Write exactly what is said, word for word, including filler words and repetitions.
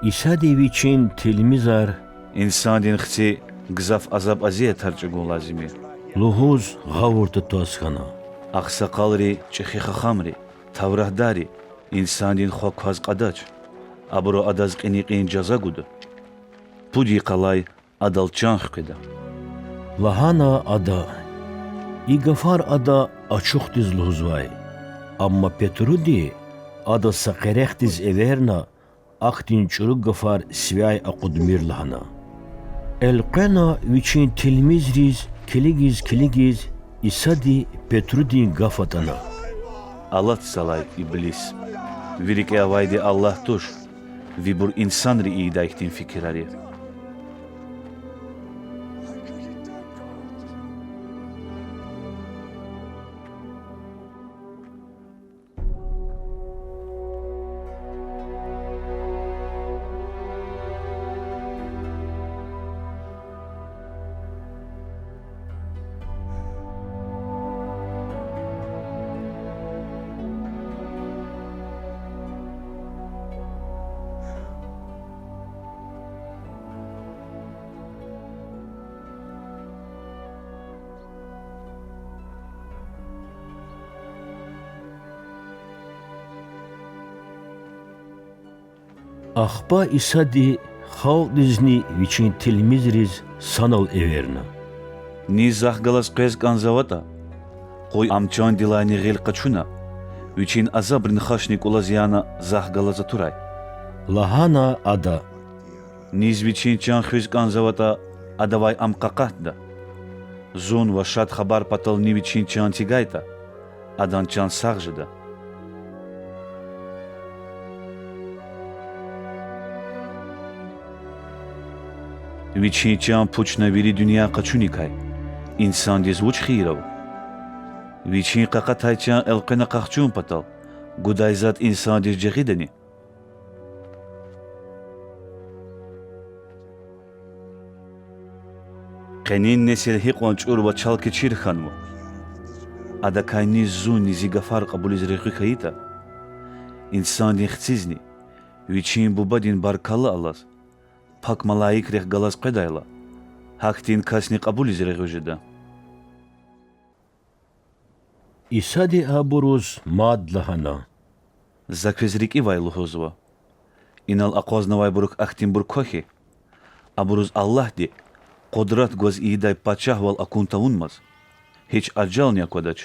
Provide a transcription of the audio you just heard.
Исади Вичин тилмизар: Инсандин Хци гзаф азаб-азиятар чӀугун лазим я,– лугьуз гъавурда тваз хьана. Агъсакъалри чӀехи хахамри, тавратдарри Инсандин Хва кваз кьадач, абуру Адаз кьин-кьин жаза гуда. Пуд йикъалай Адал чан хкведа,– лагьана Ада. И гафар Ада ачухдиз лугьузвай. Амма Петруди, Адаз са къерехдиз эверна, ахьтин чӀуру гафар сивяй акъудмир лагьана. Элкъвена Вичин тилмизриз килигиз-килигиз Исади Петрудин гаф атӀана: Алат залай, иблис! Ви рикӀе авайди Аллагь туш, вибур инсанри ийидай хьтин фикирар я. Ахпа Исади халкьдизни Вичин тилмизриз санал эверна: Низ Захъ галаз къвез кӀанзаватӀа, къуй Ам чандилайни гъил къачуна, Вичин азабрин хашни кӀулаз яна Захъ галаз атурай,– лагьана Ада. Низ Вичин чан хуьз кӀанзаватӀа, адавай Ам къакъатда. Зун ва Шад Хабар патал ни Вичин чан эцигайтӀа, адан чан сагъ жеда. Вичин чан пучна вири дуьнья къачуникай инсандиз вуч хийир ава? Вичин къакъатай чан элкъвена къахчун патал гудай затӀ инсандиз жагъидани? Къенин несил гьикьван чӀур ва чалкечир хьанва! Адакай низ Зунни Зи гафар кьабулиз регъуь хьайитӀа, Инсандин Хцизни Вичин Бубадин баркалла алаз, пак малаикрихъ галаз къведайла, гьахьтин касни кьабулиз регъуь жеда. Исади абуруз мад лагьана: За квез рикӀивай лугьузва: инал акъвазнавайбурухъ ахьтинбур ква хьи, абуруз Аллагьди къудрат гваз ийидай пачагьвал акун тавунмаз, гьич ажални аквадач.